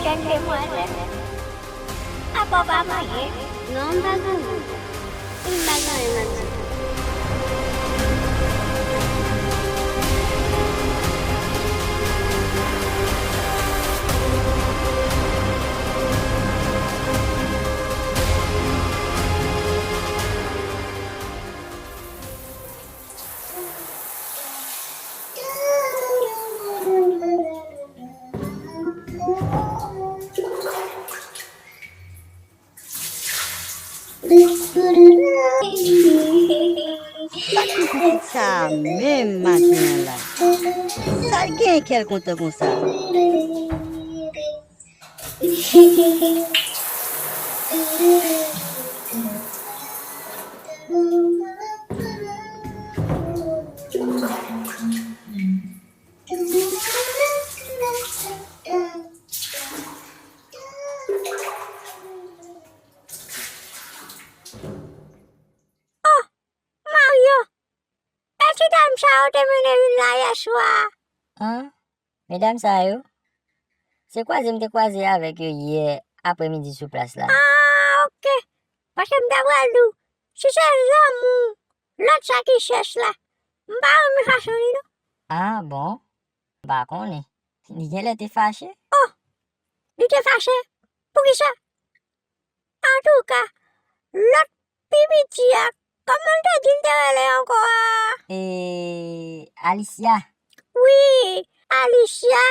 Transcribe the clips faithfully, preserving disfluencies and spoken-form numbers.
Jèn demwazèl, apa w pa manyen? Non, m pa gen anyen. M pa gen anyen m ap di. Sa ki pitit sa a menm maten an la? Sa l gen kè l kontan konsa? Oh, Mario! E ti dam sa yo te mennen vin la yè swa a? An? Medam sa yo? Se kwaze m te kwaze avèk yo yè apremidi sou plas la. Ah, ok. Paske m ta pral di w, si se zanmi w, lòt sa ki chèch la, m pa renmen fason li non. Ah, bon? M pa konnen. Li genlè te fache. Oh! Li te fache? Poukisa? Antouka, lòt pi piti a, kòman l te di l te rele ankò a? E, Alicia. Wi, Alicia.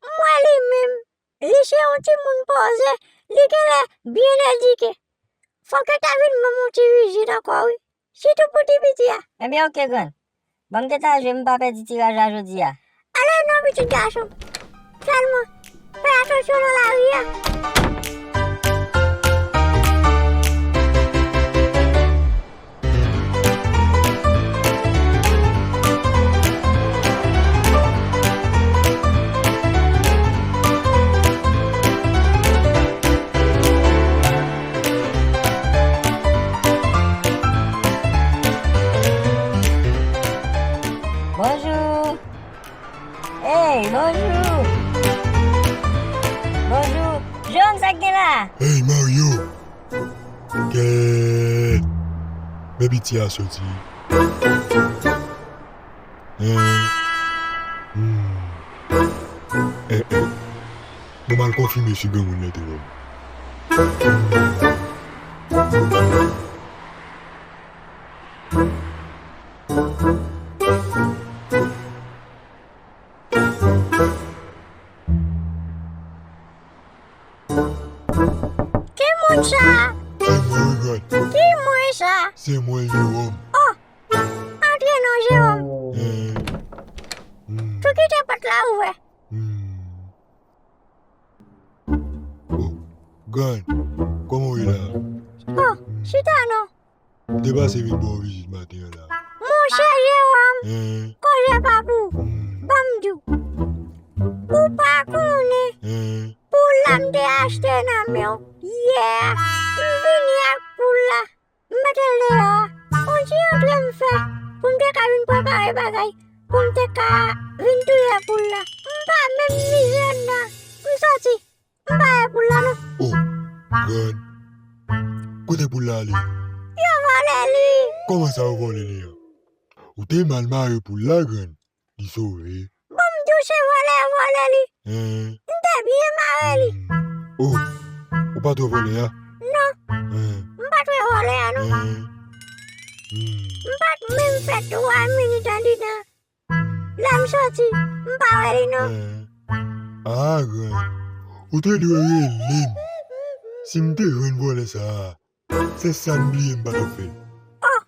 M wè li menm, li se yon timoun poze, li genlè byen edike. Fòk yo ta vin ban m yon ti vizit ankò wi. Sitou pou ti piti a. Ebyen, oke, grann. Ban m gentan jwe, m pa pèdi tiraj la jodi a. Ale non, pitit gason. Sèlman, fè atansyon nan lari a. Bonjou. Hey, bonjou. Bonjou. Jòn, sa k gen la? Hey, Mario. Kèt. Men piti a soti. Hein. Hmm. Eh, eh. Mwen m al konfime si granmoun nan te wè m. Ki moun sa? Se mwen, wi, grann. Ki mwen sa? Se mwen, Jewòm. Oh! Antre non, Jewòm. Eh. Hmm. Tou kite pòt la ouvè. Hmm. Oh, grann, kòman w ye la? Oh, chita non. M te pase vin ba w vizit maten an la. Monchè Jewòm, hein? Koze pa pou ou. Hmm. Ban m di w. Ou pa konnen, hein? Poul la m te achte nan men w yè a. M vini ak poul la. M mete l deyò a. On ti antre m fè pou m te ka vin prepare bagay pou m te ka vin touye poul la. M pa menm mize anndan. M soti. M pa wè poul la non. Oh, grann. Kote poul la ale? Yo vòlè li. Kòman sa yo vòlè li an? Ou te mal mare poul la, grann. Li sove. Bon, m di w se vòlè yo vòlè li. Hein? M te byen mare li. Hmm. Oh, ou pa t wè vòlè a? Non. Hein? M pa t wè vòlè a non. Hein? Hmm. M pa t menm fè twa minit andidan. Lè m soti, m pa wè li non. Hein? Ah, grann. Ou te dwe rele m. Si m te jwenn vòlè sa a, se sa m bliye m pa t ap fè l. Oh!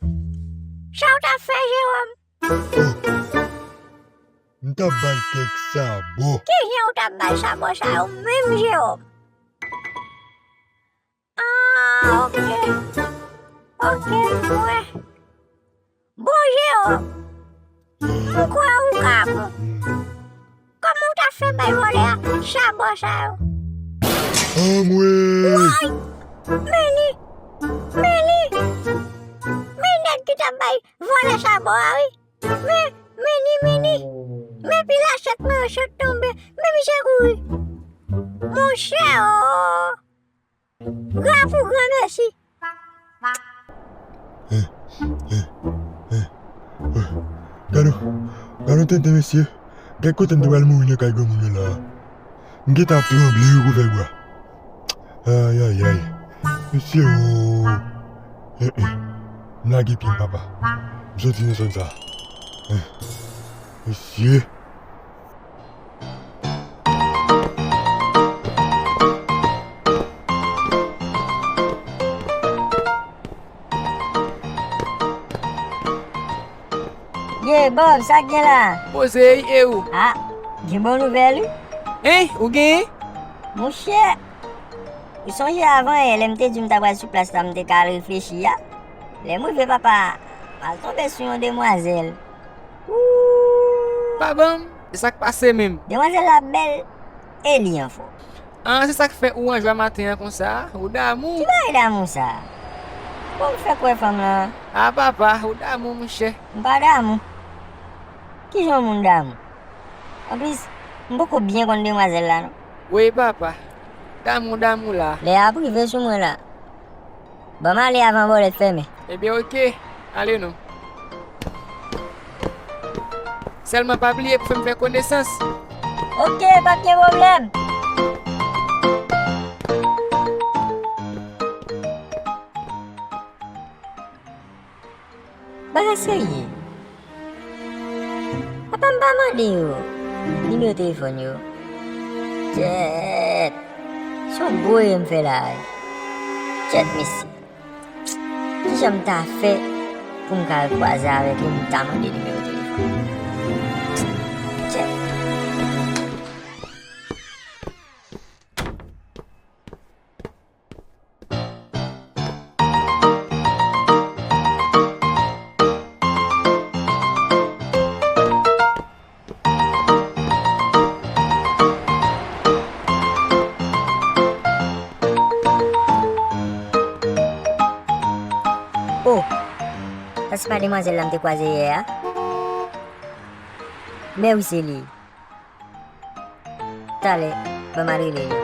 Sa w t ap fè, Jewòm? Oh! M t ap ba l kèk sabò. Kijan w t ap ba l sabò sa yo menm, Jewòm? Ah, ok. Ok, m wè. Bon, Jewòm, m kwè ou ka bon. Kòman w ta fè bay vòlè a sabò sa yo? Anmwey! Woy! Men li! Men li! Men nèg ki t ap bay vòlè sabò a, wi! Men, men li, men li! Men pil a chèt mwen yo sot tonbe, men misye kouri! Monchè o! Bravo, granmèsi! Gade, gade tenten, mesye. Gad kote m te pral mouri nan kay granmoun yo la. M gentan ap tranble wi pou fè bwa. Ayayay. Mesye o. Eh, eh. M lage pye m, papa. M soti nan zòn sa. Eh. Mesye. Ye, Bob, sa k gen la? Poze, e ou? Ah, gen bon nouvèl, wi. Hein, ou genyen? Monchè, ou sonje avan yè, lè m te di w m ta pral sou plas la, m te ka al reflechi a? Lè m rive, papa, m al tonbe sou yon demwazèl. Wouy! Pa ban m, e sa k pase menm? Demwazèl la bèl e li anfòm. Ah, se sa k fè ou an jwa maten an konsa? Ou damou? Ki bagay damou sa? Bon, m fè kwè fanm lan. Ah, papa, ou damou, monchè. M pa damou. Kijan yon moun damou? Anplis, m poko byen konn demwazèl la, non. Wi, papa. Damou, damou la. Lè a ap rive sou mwen la. Ban m ale avan bòlèt fèmen. Ebyen, oke. Ale non. Sèlman pa bliye pou fè m fè konesans. Oke, pa t gen pwoblèm. Bagay serye. Apa m pa mande yo nimewo telefòn yo? Kèt! Se yon gwo erè m fè la wi. Kèt, mesye. Kijan m ta fè pou m ka kwaze avèk li, m ta mande nimewo telefòn? Kèt! O, sa se pa demwazèl la m te kwaze yè a? Men wi, se li. Talè, ban m al rele li.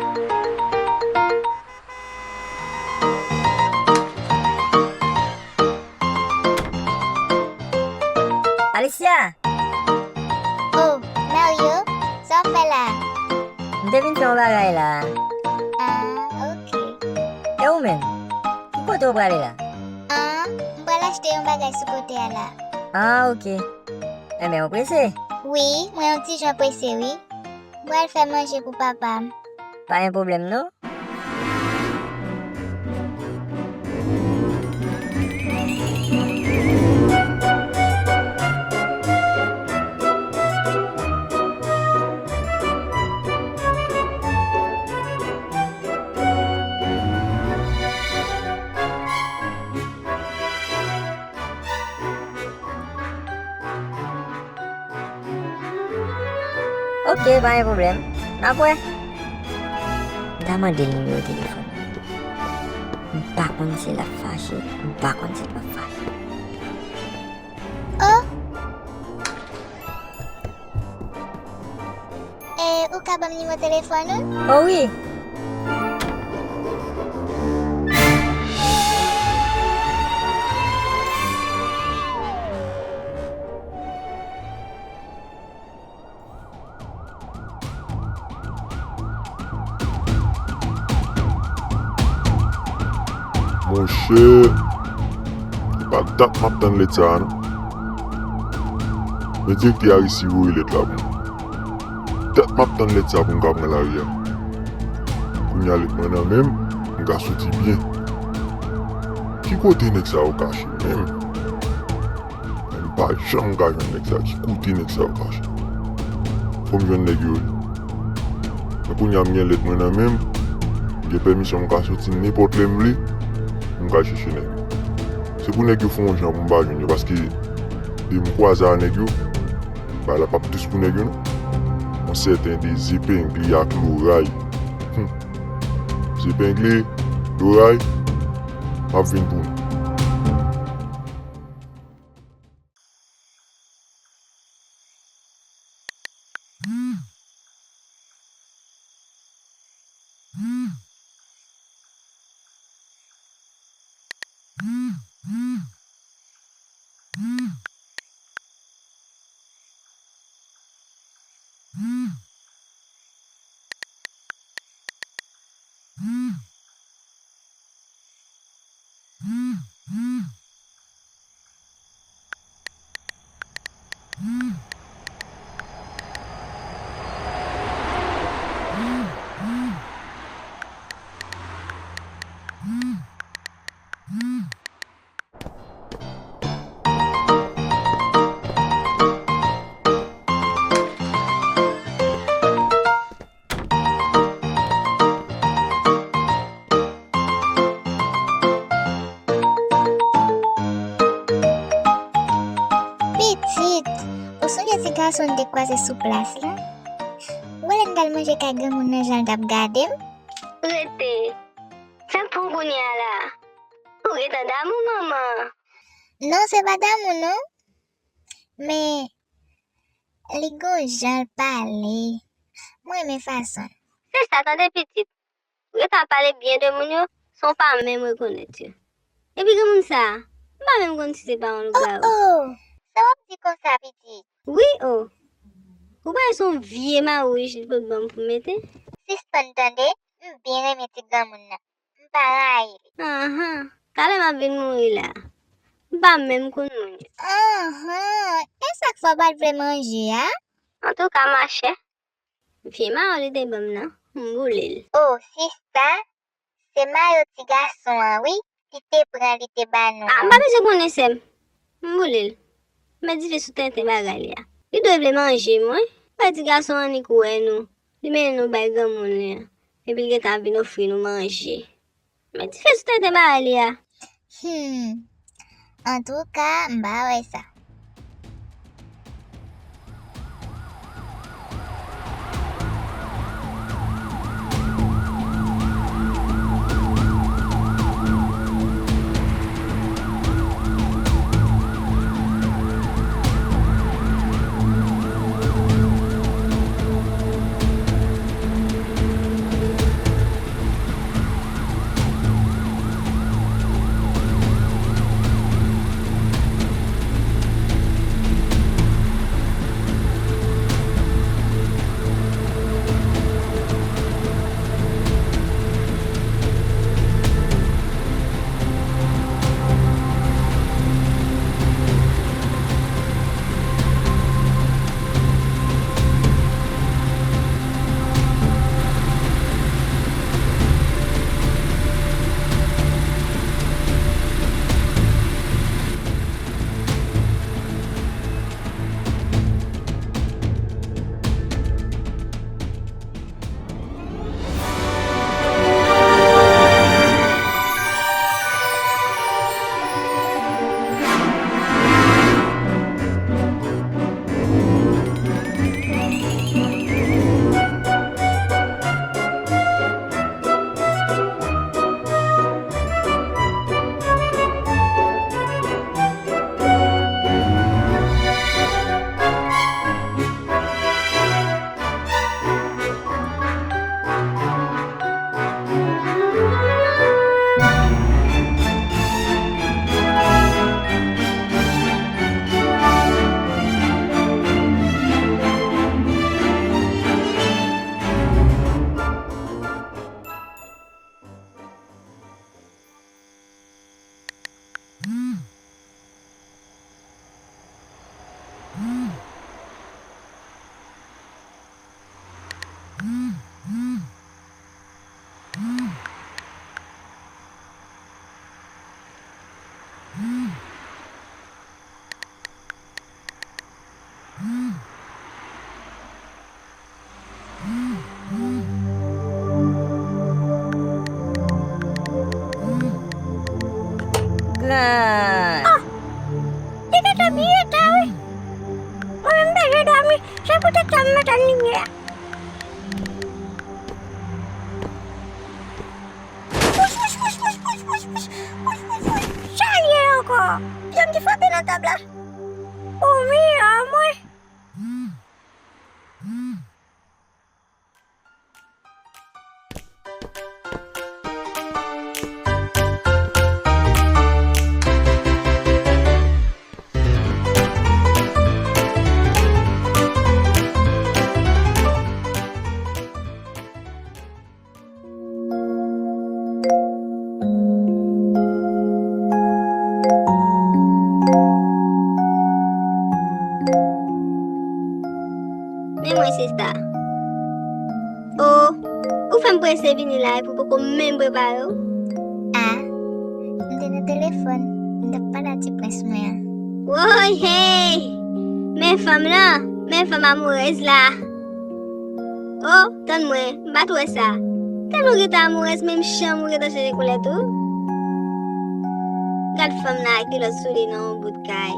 Alicia! Oh, Mario, sa w ap fè la? M te vin fè yon bagay la. Ah, oke. E ou menm? Ki kote w prale la? Ah, m pral achte yon bagay sou kote a la. Ah, oke. Enben, ou prese? Wi, mwen yon ti jan prese, wi. M pral fè manje pou papa m. Pa gen pwoblèm, non. Oke, pa gen pwoblèm. N ap wè. M ta mande l nimewo telefòn li. M pa konn si l ap fache. M pa konn si l p ap fache. Oh! E, ou ka ban m nimewo telefòn ou? O wi. Monchè, e pa dat m ap tann lèt sa a, non. Men direktè a resi voye lèt la pou mwen. Dat m ap tann lèt sa pou m ka pran lari a. Kounye a lèt mwen nan men m, m ka soti byen. Ki kote nèg sa yo kache menm? Men m pa janm ka jwenn nèg sa. Ki kote nèg sa yo kache? Fò m jwenn nèg yo wi. Men kounye a m gen lèt mwen nan men m, m gen pèmisyon m ka soti nenpòt lè m vle pou m ka al chèche nèg yo. Se pou nèg yo fè yon jan pou m pa jwenn yo, paske depi m kwaze a nèg yo, bagay la p ap dous pou nèg yo non. Yon sèten Dezepengli ak Loray. Hum. Dezepengli, Loray, m ap vin pou nou. Pitit, ou sonje ti gason n te kwaze sou plas la? Ou wè lè n t al manje kay granmoun nan jan l t ap gade m? Rete. Sa k pran w kounye a la? Ou gentan damou, manman. Non, se pa damou, non. Men, li gon jan l pale. Mwen renmen fason l. Se sa, tande pitit. Ou gentan ap pale byen de moun yo, san w pa menm rekonèt yo. Epi granmoun sa a, m pa menm konn si se pa yon lougawou. Oh, oh! Sa w ap di konsa, pitit? Wi, oh! Ou pa wè se yon vye mawouj li pot ban m pou m mete? Sispann tande, m byen renmen ti granmoun nan. M pa rayi li. Anhan, talè m ap vin mouri la. M pa menm konn moun yo. Anhan, e sa k fè w pa t vle manje a? Antouka, machè, vye mayo li te ban m nan, m boule l. Oh, sista, se mayo ti gason an, wi. Li te pran, li te ba nou an. A, m pa bezwen konnen, sè m. M boule l. Met dife sou tenten bagay li a. Li dwe vle manje m, wi. Bay ti gason an annik wè nou. Li mennen nou bay granmoun li an. Epi l gentan ap vin ofri nou manje. Met dife sou tenten bagay li a. Hmm. Antouka, m pa wè sa. Grann. Oh! Li gentan byen ta wi. Mwen menm m bezwen dòmi. Se poutèt sa m met an limyè. Wouch, wouch, wouch. Sa l ye ankò? Pye m te frape nan tab la. O men, anmwe. Hmm. Hmm. Ou fè m prese vini la epi w poko menm prepare w. Ah, m te nan telefòn, m t ap pale a ti prens mwen an. Woy, hey! Men fanm lan, men fanm amourèz la. Oh, tann mwen, m pa t wè sa. Tèlman w gentan amourèz, menm jan w gentan chanje koulè tou. Gad fanm nan ak kilòt sou li nan yon bout kay.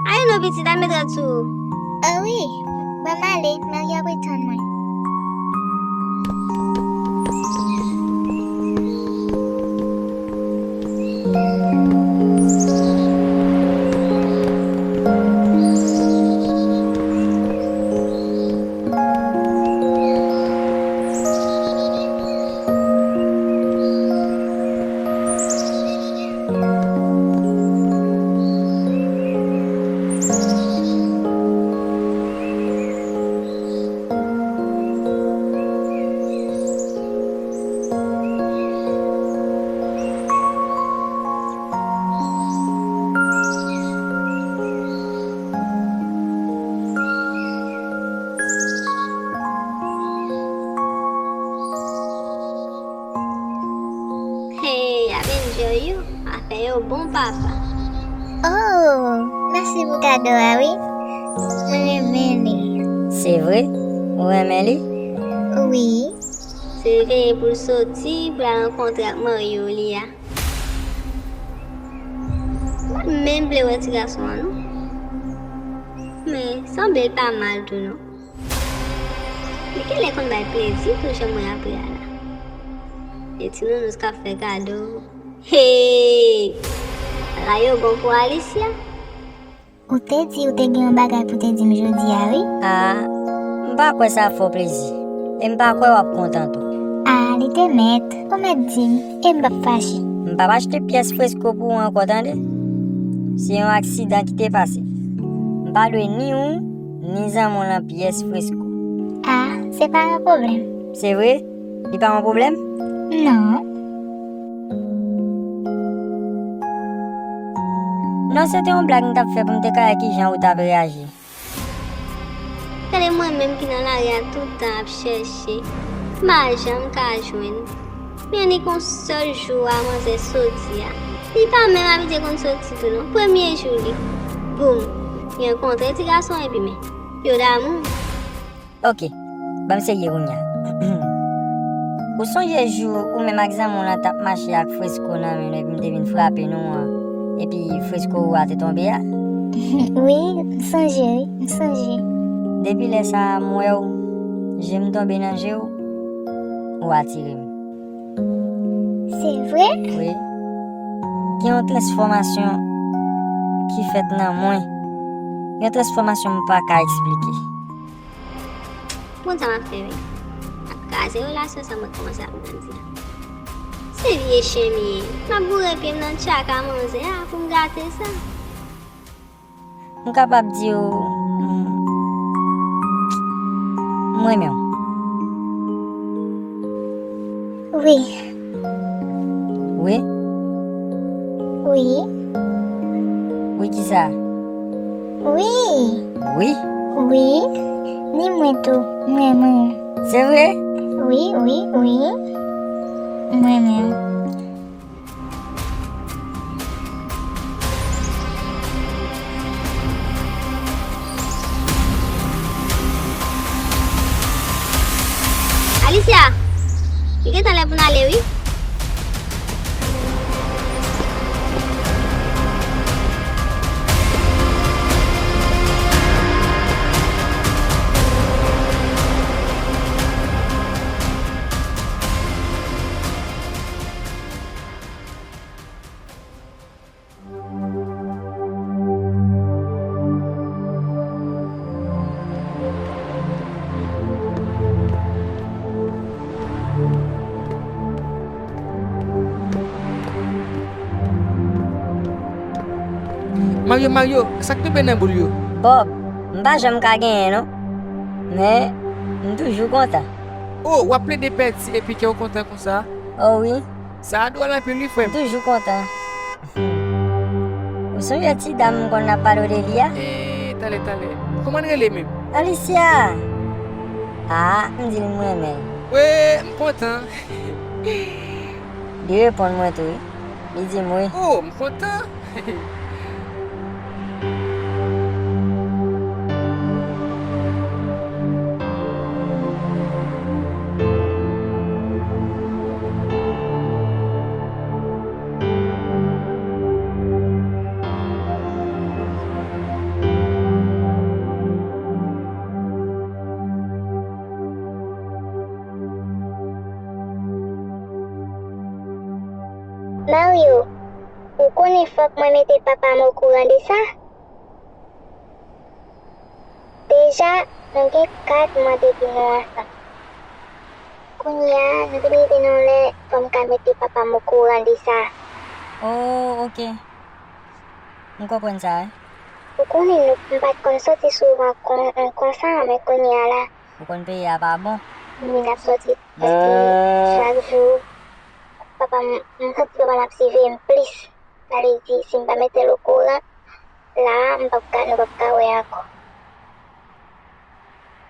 Ayo non pitit, al met rad sou ou. Oh wi, ban m ale, Mario ap ret tann mwen. Hey, ap enjoy yo. Afè yo bon papa. Oh, mèsi pou kado a wi. Mwen renmen li. Se vre? Ou renmen li? Wi. Se veye pou l soti, pou l al rankontre ak marye li a. Mwen menm vle wè ti gason an non. Men, sanble l pa mal tou non. Li genlè konn bay plezi tou jan mwen ap ri a la. E ti nounous k ap fè kado. Hey! Bagay yo bon pou Alicia. Ou te di ou te gen yon bagay pou te di m jodi a wi. Ah, m pa kwè sa fè w plezi. E m pa kwè w ap kontan tou. Ah, li te mèt. Ou mèt di m, e m p ap fache. M p ap achte pyès fresko pou ou ankò tande. Se yon aksidan ki te pase. M pa dwe ni ou, ni zanmi w lan pyès fresko. Ah, se pa yon pwoblèm. Se vre? Li pa yon pwoblèm? Non. Non, se te yon blag m t ap fè pou m te ka wè kijan ou t ap reyaji. Gade mwen menm ki nan lari a tout tan ap chèche. M pa janm ka jwenn. Men annik yon sèl jou a manzè soti a. Li pa menm abitye konn soti tou non. Premye jou li. Boum. Li rankontre ti gason epi men. Yo damou. Ok, ban m serye kounye a. Ou sonje jou ou menm ak zanmi w lan t ap mache ak fresko nan men nou epi m te vin frape nou an, epi fresko ou a te tonbe a? Wi, m sonje wi, m sonje. Depi lè sa a m wè w, je m tonbe nan je w, ou atire m. Se vre? Wi. Gen yon transfòmasyon ki fèt nan mwen. Yon transfòmasyon m pa ka eksplike. Bon, sa m ap fè menm? M ap kraze relasyon sa mwen kòmanse ap grandi a. Se vye chen m ye. M ap boure pye m nan tchaka manzè a pou m gate sa. M kapab di w, m, m renmen w. Wi. Wi? Wi. Wi kisa? Wi. Wi? Wi. Ni mwen tou, m renmen w. Se vre? Wi, wi, wi. M renmen w. Alicia, li gentan lè pou n ale wi. Mario, Mario, sa k tonbe nan boul yo? Bob, m pa janm ka genyen non. Men, m toujou kontan. Oh, w ap plede pèdi epi kè w kontan konsa? Oh wi. Sa a dwòl anpil wi, frè m. M toujou kontan. Ou sonje ti dam m konn ap pale w de li a? Eh, talè, talè. Kòman l rele menm? Alicia! Ah, m di l m renmen l. Wi, m kontan. Li reponn mwen tou, wi. Li di m wi. Oh, m kontan. Mario, ou konnen fòk mwen mete papa m okouran de sa? Deja, nou gen kat mwa depi nou ansanm. Kounye a, nou vin rive nan yon lè fò m ka mete papa m okouran de sa. Oh, oke. M konprann sa, wi. Ou konnen nou, m pa t konn soti souvan kon, konsa, men kounye a la. Ou konn peyi a pa bon. Wi, n ap soti prèske chak jou. Papa m, m santi papa m ap siveye m plis. Sa vle di, si m pa mete l okouran, la a, m p ap ka, nou p ap ka wè ankò.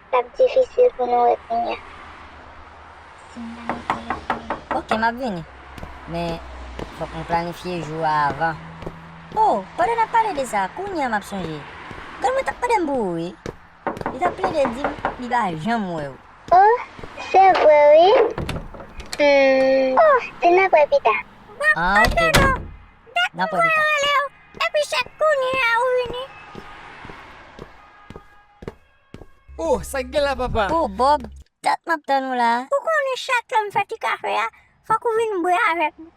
L ap difisil pou nou wè kounye a. Si m pa mete l okouran. Oke, m ap vini. Men, fòk nou planifye jou a avan. Oh, pandan n ap pale de sa, kounye a m ap sonje. Grann mwen t ap mande m pou ou, wi. Li t ap plede di m li pa janm wè w. Oh, se vre, wi. Hmm. Oh, se n ap wè pita. Ah, oke. N ap wè pita. Epi se kounye a ou vini. Oh, sa k gen la, papa? Oh, Bob, dat m ap tann ou la. Ou konnen chak lè m fè ti kafe a, fòk ou vin bwè avèk nou.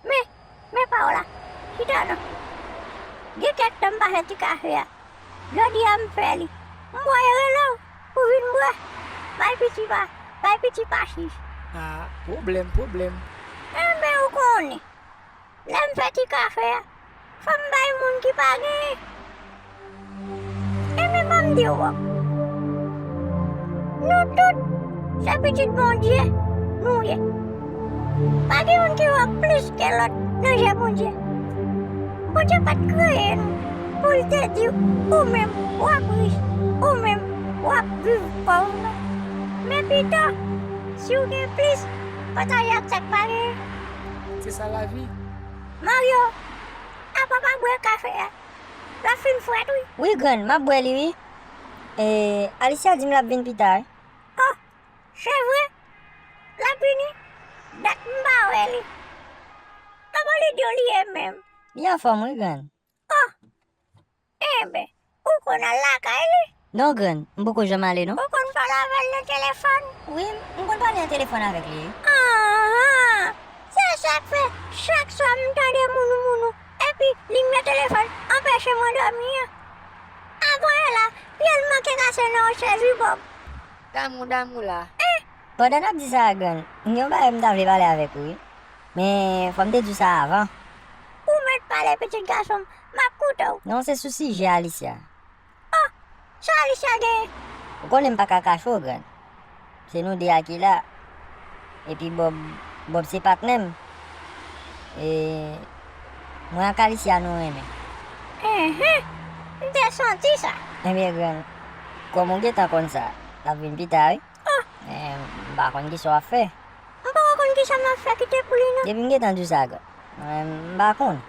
Men, men pa w la. Chita non. Gen kèk tan m pa fè ti kafe a. Jodi a m fè li. M bwè e rele w pou vin bwè. Bay piti pa, bay piti pa chich. Ah, pwoblèm, pwoblèm. Enben, ou konnen. Lè m fè ti kafe a, fò m bay moun ki pa genyen. Enben, ban m di w, Bob. Nou tout, se pitit Bondye nou ye. Pa gen youn ki wè plis ke lòt nan je Bondye. Bondye pa t kreye nou pou l te di ou menm w ap rich, ou menm w ap viv pòv non. Men pito, si w gen plis, pataje ak sa k pa genyen. Se sa lavi. Mario, apa pa bwè kafe a? L ap fin frèt, wi. Wi, grann, m ap bwè li, wi. E, Alicia di m l ap vin pita, wi. Oh, se vre? L ap vini? Dat m pa wè li. Kòman li di w li ye menm? Li anfòm, wi, grann. Oh, enben, ou konn al lakay li? Non, grann, m poko janm ale, non. Ou konn pale avè l nan telefòn? Wi, m konn pale nan telefòn avèk li, wi. Anhan! Se sa k fè, chak swa m tande mounou mounou, epi limyè telefòn anpeche mwen dòmi an. Avan yè la, pye l manke kase nan yon chèz wi, Bob. Damou, damou la. Eh! Pandan n ap di sa a, grann, m gen yon bagay m ta vle pale avèk ou, wi. Men, fò m te di w sa avan. Ou mèt pale, pitit gason m, m ap koute w. Non, se sou sijè Alicia. Oh! Sa Alicia genyen? Ou konnen m pa ka kache w, grann. Se nou de a ki la. Epi Bob, Bob se patnè m. E mwen ak Alicia nou renmen. Enhen! M te santi sa. Ebyen, grann, kòm ou gentan konn sa, l ap vin pita, wi. Oh! Men, m pa konn kisa w ap fè. M poko konn kisa m ap fè kite pou li, non. Depi m gentan di w sa, grann, mwen, m pa konn.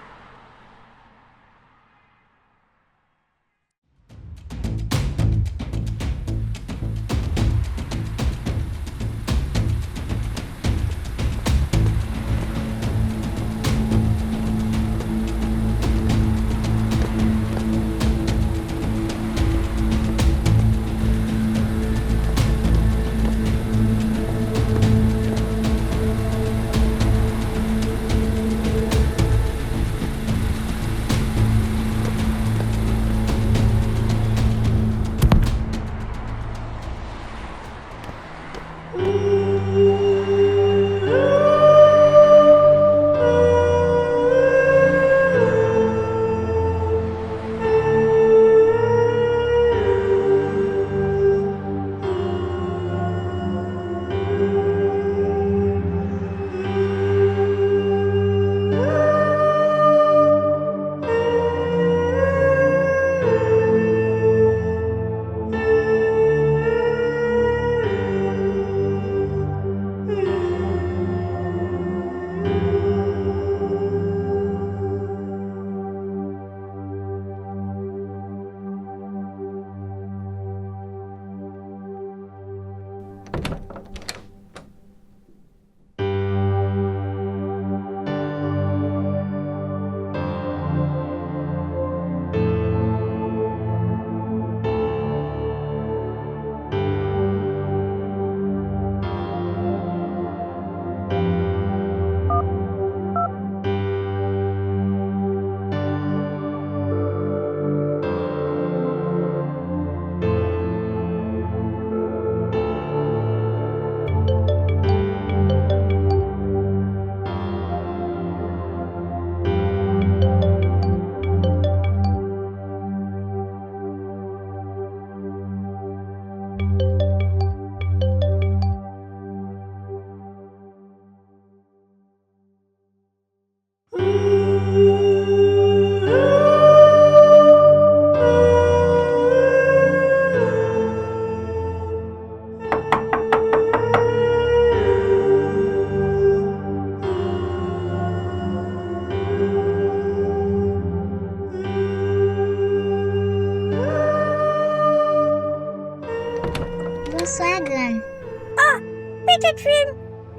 Fim,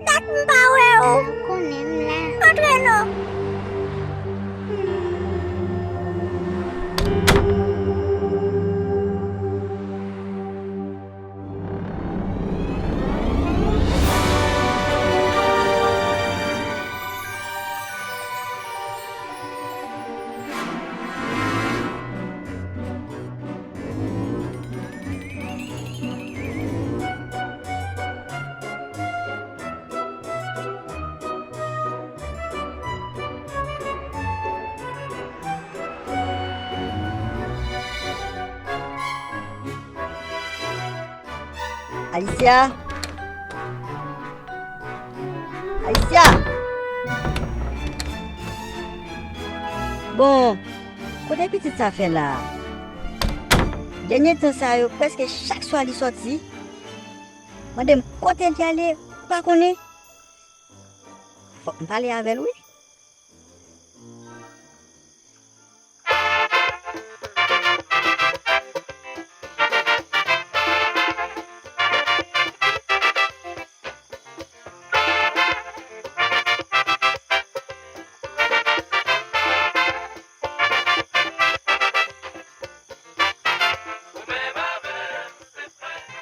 dat m pa wè w. Ah, ou konnen m la. Antre non. Alicia! Alicia! Bon, kote pitit sa fè la a? Dènye tan sa yo, prèske chak swa li sòti. Mande m kote li ale, m pa konnen. Fòk m pale avè l, wi.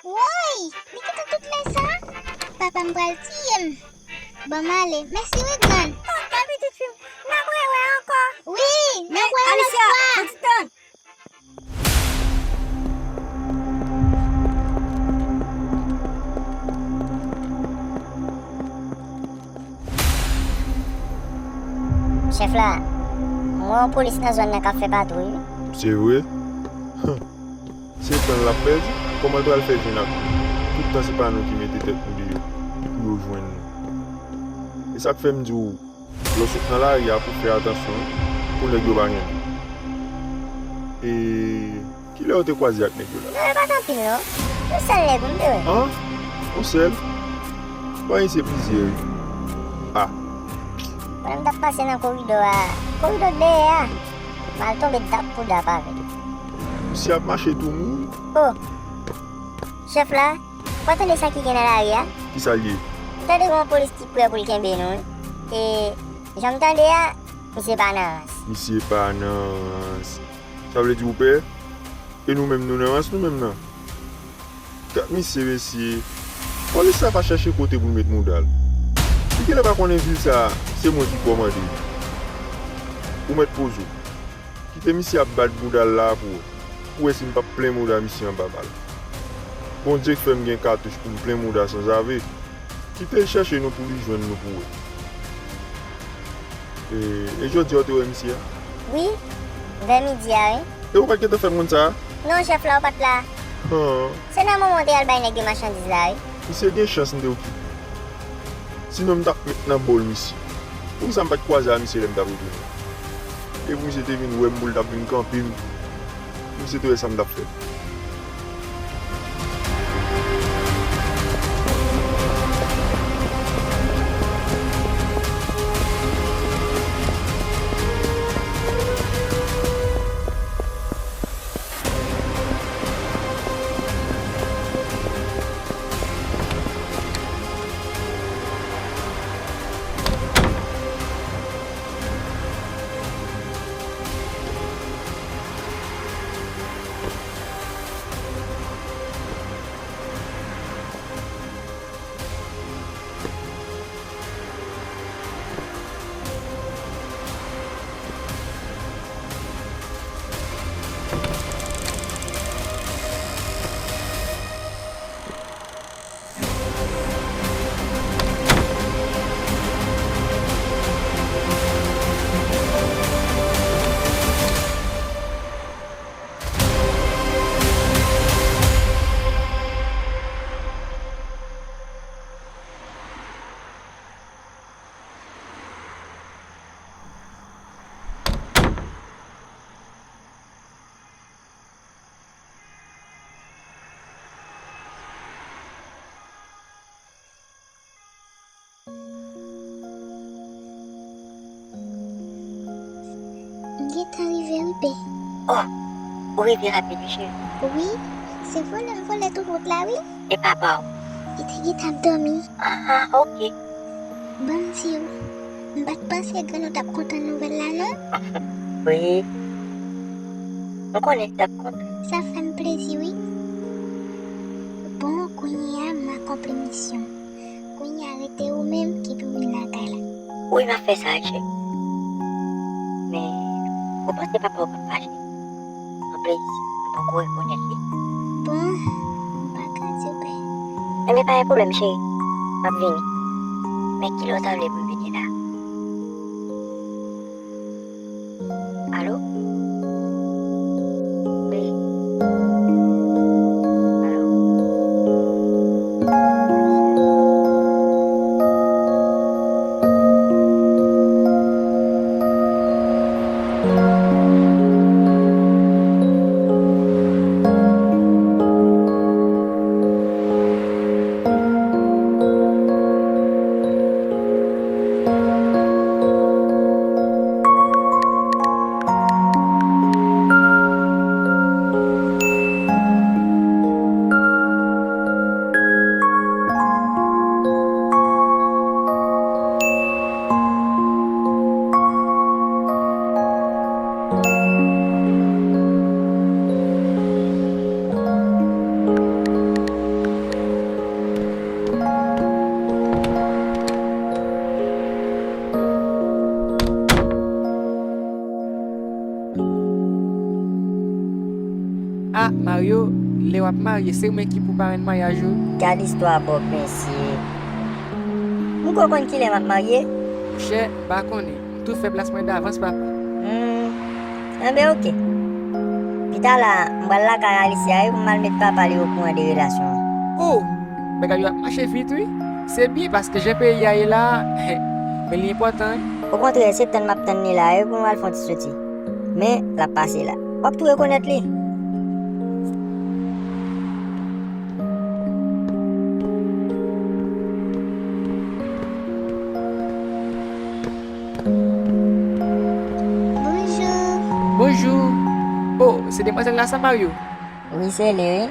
Woy! Li kite tout lè sa? Papa m pral tiye m. Ban m ale. Mèsi wi, grann. Oke, pitit fi m. N ap rewè ankò. Wi, n ap wè yon lòt fwa. Tann. Chèf la, m wè yon polis nan zòn nan k ap fè patwouy wi. Se vre? Se tan l ap pèdi? Kòman l pral fè jwenn ak nou? Tout tan se pa nou ki mete tèt nou deyò pou yo jwenn nou. E sa k fè m di w, lè w sot nan lari a pou fè atansyon pou nèg yo pa gen nou. E kilè w te kwaze ak nèg yo la? Non, yo pa t anpil non. Yon sèl nèg wi m te wè. An? Yon sèl? Bon, se plizyè wi. A. Pandan m t ap pase nan koridò a, koridò dèyè a, m al tonbe dap pou dap avè l. Misye ap mache tou mouri. O! Chèf la, ou pa tande sa ki gen nan lari a? Kisa l ye? M tande gen yon polis ki prè pou l kenbe nou wi. E jan m tande a, misye pa nan rans. Misye pa nan rans. Sa vle di ou pè? E nou menm nou nan rans nou menm nan? Gad misye mesye. Polis sa pa chèche kote pou l met mouda l. Li genlè pa konnen vil sa a se mwen ki kòmande l. Ou mèt poze w. Kite misye ap bat mouda l la pou w. Pou w wè si m p ap plen mouda misye anba bal. Bondye k fè m gen katouch pou m plen mouda sanzave. Kite l chèche nou pou li jwenn nou pou wè. E, e jodi a w te wè misye a? Wi, vè midi a wi. E ou pa t gentan fè m konn sa a? Non, chèf la, ou pa t la. Han. Se nan moman w te al bay nèg yo machandiz la wi. Misye gen chans m te okipe. Sinon m t ap met nan bòl misye. Poukisa m pa t kwaze a misye lè m t ap retounen? Epi misye te vin wè m pou l t ap vin kanpe m. Misye te wè sa m t ap fè. M gentan rive wi, Pè. O! Ou rive rapid wi, cheri. Wi, se vòlè m vòlè tout wout la wi. E papa w? Li te gentan ap dòmi. Ah, ok. Ban m di w, m pa t panse Grann ou t ap kontan nouvèl la, non. Wi. M konnen li t ap kontan. Sa fè m plezi, wi. Bon, kounye a, m akonpli misyon. Kounye a, rete ou menm ki pou vin lakay la. Wi, m ap fè sa, cheri. Men, ou panse papa w p ap fache? Anplis, m poko rekonèt li. Bon, m pa ka di w, bèl. Enben, pa gen pwoblèm, cheri. M ap vini. Men kilè w ta vle pou m vini la? Alo? Wi. Alo? Ah, Mario, lè w ap marye, se mwen ki pou parenn maryaj ou. Gad istwa Bob, mesye. M ko konn kilè m ap marye? Monchè, m pa konnen. M tou fè plas mwen davans, papa. Hmm. Enben, oke. Pita la, m pral lakay Alicia wi pou m al met papa li okouran de relasyon an. Oh! Bagay yo ap mache vit, wi. Se byen, paske jan peyi a ye la, men li enpòtan, wi. Okontrè, se tann m ap tann li la, wi, pou m al fè yon ti soti. Men, l ap pase la. W ap tou rekonèt li. Bonjou. Bonjou. Oh, se demwazèl la sa, Mario? Wi, se li, wi.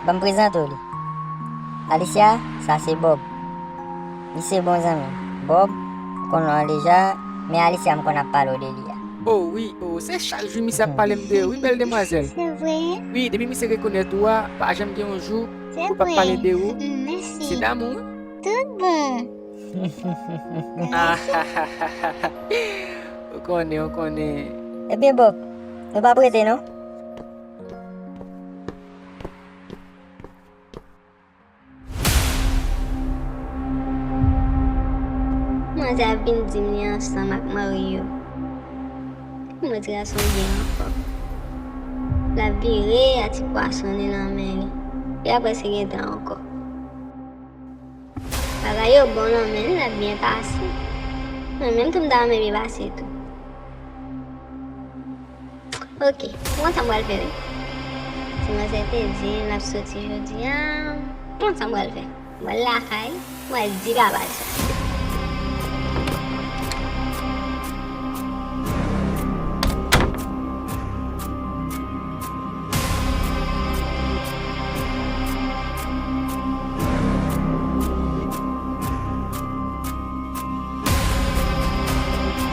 Ban m prezante w li. Alicia, sa se Bob. Li se bon zanmi m. Bob, ou konn non an deja, men Alicia m konn ap pale w de li a. Oh, wi, oh, se chak jou misye ap pale m de ou, wi, bèl demwazèl. Se vre? Wi, depi misye rekonèt ou a, pa janm gen yon jou ou pa pale de ou. Se damou, wi. Tout bon. Ou konnen, ou konnen. Ebyen, Bob, nou p ap rete, non? Manzè ap vin di m li ansanm ak Mario. Mwen di gason byen ankò. L ap vire a ti pwason li nan men li. Li ap prèske gentan ankò. Bagay yo bon nan men li, l ap byen pase. Mwen menm tou m ta renmen byen pase tou. Ok, ou konn sa m pral fè wi. Ti manzè te di l ap soti jodi a. Ou konn sa m pral fè. M pral lakay, m pral di papa l sa.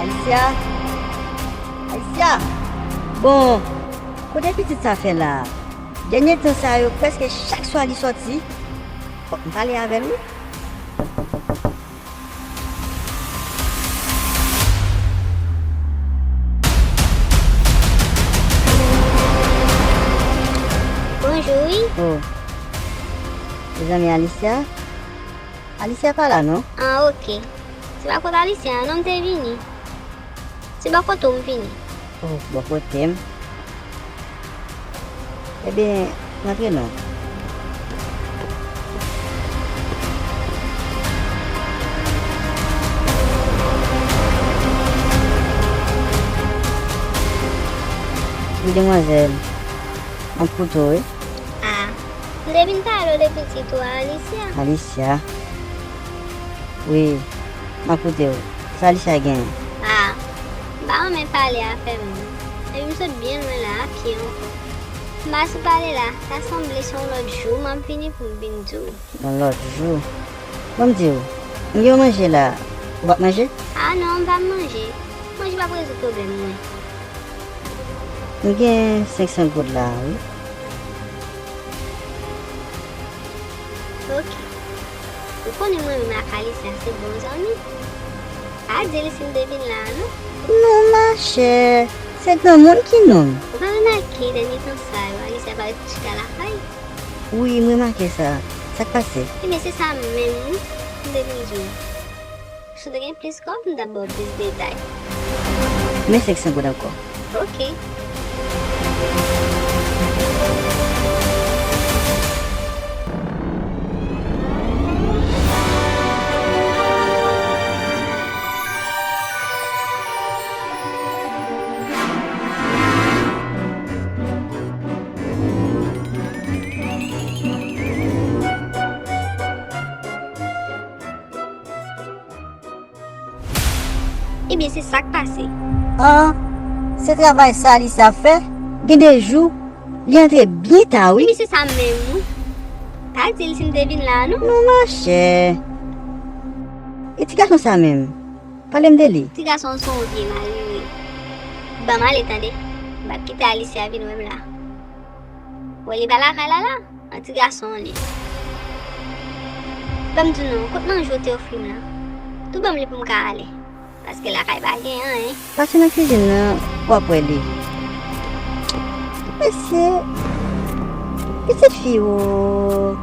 Alicia? Alicia! Bon, kote pitit sa fè la a? Dènye tan sa yo, prèske chak swa li sòti. Fòk m pale avè l, wi. Bonjou, wi. Oh. Mezanmi, Alicia? Alicia pa la, non? Ah, ok. Se pa kot Alicia, non, m te vini. Se bò kote w m vini. Oh, bò kote m? Ebyen, rantre non. Wi, demwazèl. M ap koute w, wi. Ah, m te vin pale w de pitit ou a, Alicia. Alicia? Wi, m ap koute w. Sa Alicia genyen? Ah, m pa renmen pale afè moun. Epi m sot byen lwen la, a pye ankò. M pa sou pale la, ta sanble se yon lòt jou m ap vini pou m vin di w. Yon lòt jou? Ban m di w, m gen yon manje la, ou p ap manje? A non, m p ap manje. Manje p ap rezoud pwoblèm mwen. M gen senk san goud la, wi. Ok. Ou konnen mwen menm ak Alicia se bon zanmi. Pa di li si m te vin la a non. Non, machè, se granmoun ki nonm. Ou pa remake dènye tan sa yo, Alicia parèt chita lakay? Wi, m remake sa. Sa k pase? Ebyen, se sa menm wi m te vin di w. Si w te gen plis kòb, m t ap ba w plis detay. Men senk san goud ankò. Ok. Ebyen, se sa k pase. Ah, se travay sa Alicia ap fè? Gen de jou, li antre byen ta, wi. Ebyen, se sa menm, wi. Pa di l si m te vin la a, non. Non, machè. E ti gason sa menm? Pale m de li. Ti gason se yon vye malere. Ban m ale, tande. M p ap kite Alicia vin wè m la. Wè li pa lakay la la? An ti gason li. Ban m di w non, kot manje w te ofri m lan? Tou ban m li pou m ka ale. Paske lakay pa gen anyen. Pase nan kizin nan, w ap wè li. Mesye, pitit fi ou.